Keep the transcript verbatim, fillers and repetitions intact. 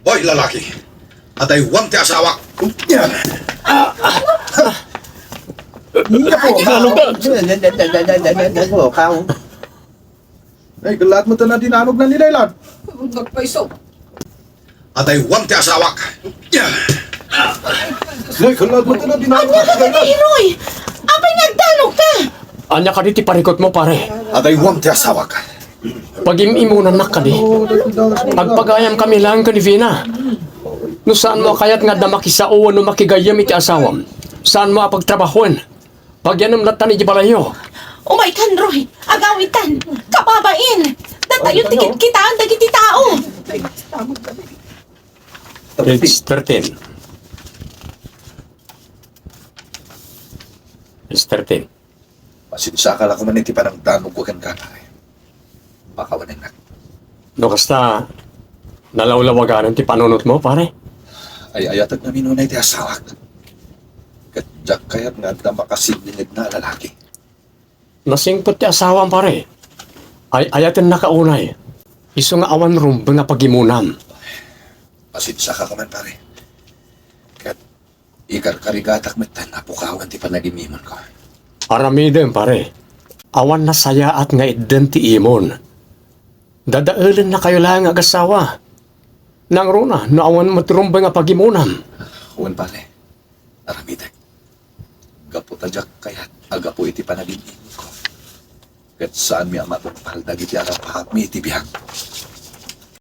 Oy, lalaki! Adaywam ti asawak! Ay, galat mo ito na dinanong na nilay lang. Nagpaiso. Adaywam ti asawak! Ay, galat mo ito na dinanong na nilay lang. Ania kadi, Inoy? Apay nga agdanogka? Ania kadi ti parikutmo, pare? Adaywam ti asawak. Pagim-imunannak kadi. Agpagayam kami laeng ken ni Vina. No saanmo a kayat nga adda makisao wenno makigayyem iti asawam, saanmo a pagtrabahoen. Pagyanem lattan iti balayyo. Umaykan, Roy. Agawitan. Kababain. Datayon ti kitkitaan dagiti tao. Page thirteen. Page thirteen. Pasensiaka la koma iti panangdanogko kenka, pare. Pakawanennak. No kasta, nalawlawaganan ti panunotmo, pare? Ay-ayatek ngamin unay ti asawak. Ket diak kayat nga adda makasidningedna a lalaki. Nasingpet ti asawam, pare. Ay-ayatennaka unay. Isu nga awan rumbeng a pagimunam. Pasensiaka koma, pare. Ket ikarkarigatak metten a pukawen ti panagim-imonko. Aramidem, pare. Awan nasayaat nga itden ti imon. Dadaelennakayo laeng nga agassawa. Nangruna no awan met rumbeng a pagimunam. Wen, pare. Aramidek. Gapu ta diak kayat a gapu iti panagim-imonko, ket saanmi a matungpal dagiti arapaatmi iti biag.